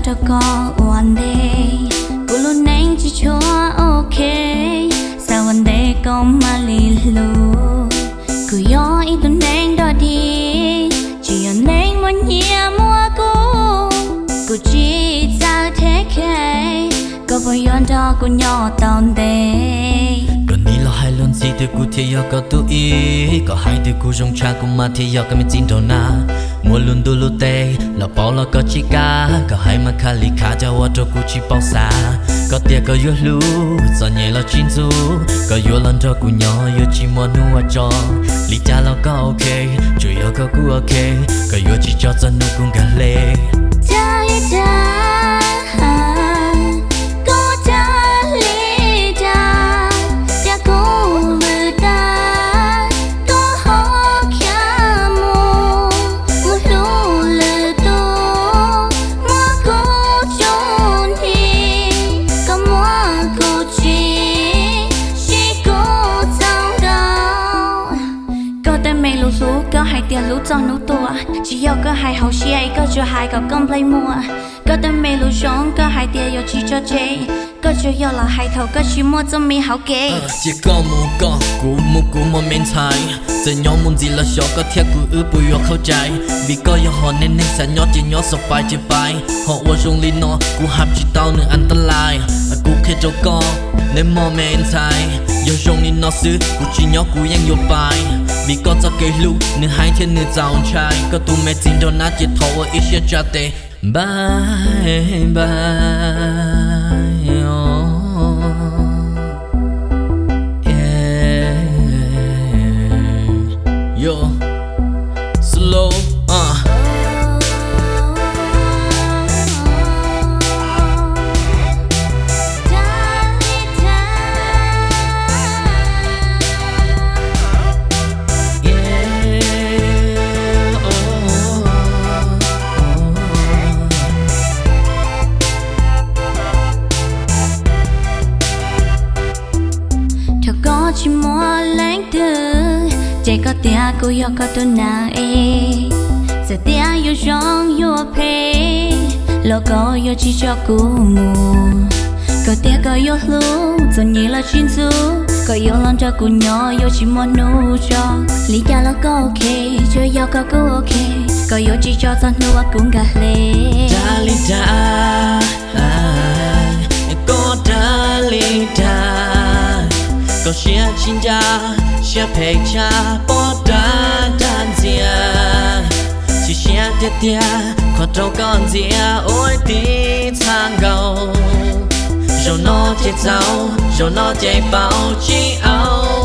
rau koj ua ntej, kuv lub neej tsis tshua ok, xav ua ntej koj mam li hlub. Kuv yog ib tug neeg dog dig, tsis yog neeg muaj nyiaj muaj kub, kuv tsis txawj thev khev, koj puas yuav nrog kuv nyob tau ntev? Koj nim los hais luag ntxhi twg kuv thiaj yog koj tug ib, koj hais twg kuv zoo tshaj kuv mas thiaj yog koj me txiv nraug nab. Muaj lub ntuj lub teb los paub los koj tsis kav, koj hais mas kha li khav cas ua rau kuv tsis paub xav. Koj tias koj yuav hlub, txom nyem los tsis ntxub, koj yuav los nrog kuv nyob yuav tsis muaj hnub ua tso. Li cas los koj ok, tsuas yog koj kuj ok, koj yuav tsis tso txog hnub kuv nkag hle. Dag li dag, koj dag li dag, dag kuv lwm tag, koj ho khiav mus, mus hlub lwm tus, muab kuv tsuj hni, koj muab kuv tsim, sib kub txaus nkaus. Koj tej me lus hlub koj hais tias hlub txog hnub tuag, tsis yog koj hais hauv siab es koj tsuas hais kom koj nplaig muag. Koj tej me lus zoo koj hais tias yuav tsis tso tseg, koj tsuas yog los hais thaum koj tsis muaj txoj me hauv kev. Cia koj mus koj, kuv mus kuv mas me ntxhais, txawm nyob mus ntxiv los xyov koj thiab kuv wb puas yuav qhauv cai. Vim koj yog hom neeg, neeg xav nyob ces nyob, xav pais ces pais, ho ua zoo li no kuv hab tsis tau nws an ta lais. Kuv qhia rau koj, neb mog me ntxhais, yog zoo li no xwb kuv tsis nyob kuv yeej yuav pais. Vim koj txoj kev hlub nws heev thiab nws txaus ntshai, koj tus me txiv nraug nab ces thov ua ib siab tsa tes npaj npaj. Thaum koj tsis muaj leej twg, ces koj tias kuv yog koj tus neeg es. Txawm tias yuav zoo yuav phem, los koj yuav tsis tso kuv mus. Koj tias koj yuav hlub, txom nyem los tsis ntxub, koj yuav los nrog kuv nyob yuav tsis muaj hnub tso. Li cas los koj ok, tsuas yog koj kuj ok, koj yuav tsis tso txog hnub uas kuv nkag hle. Dag li dag, koj dag li dag, koj siab tsis ncaj, siab phem tshaj pom dag dag ntxias. Tsis siab tiag tiag, qhov rau koj ntxias ua ib tib txha nkaus. Zaum no ces txaus, zaum no ces paus tsis au.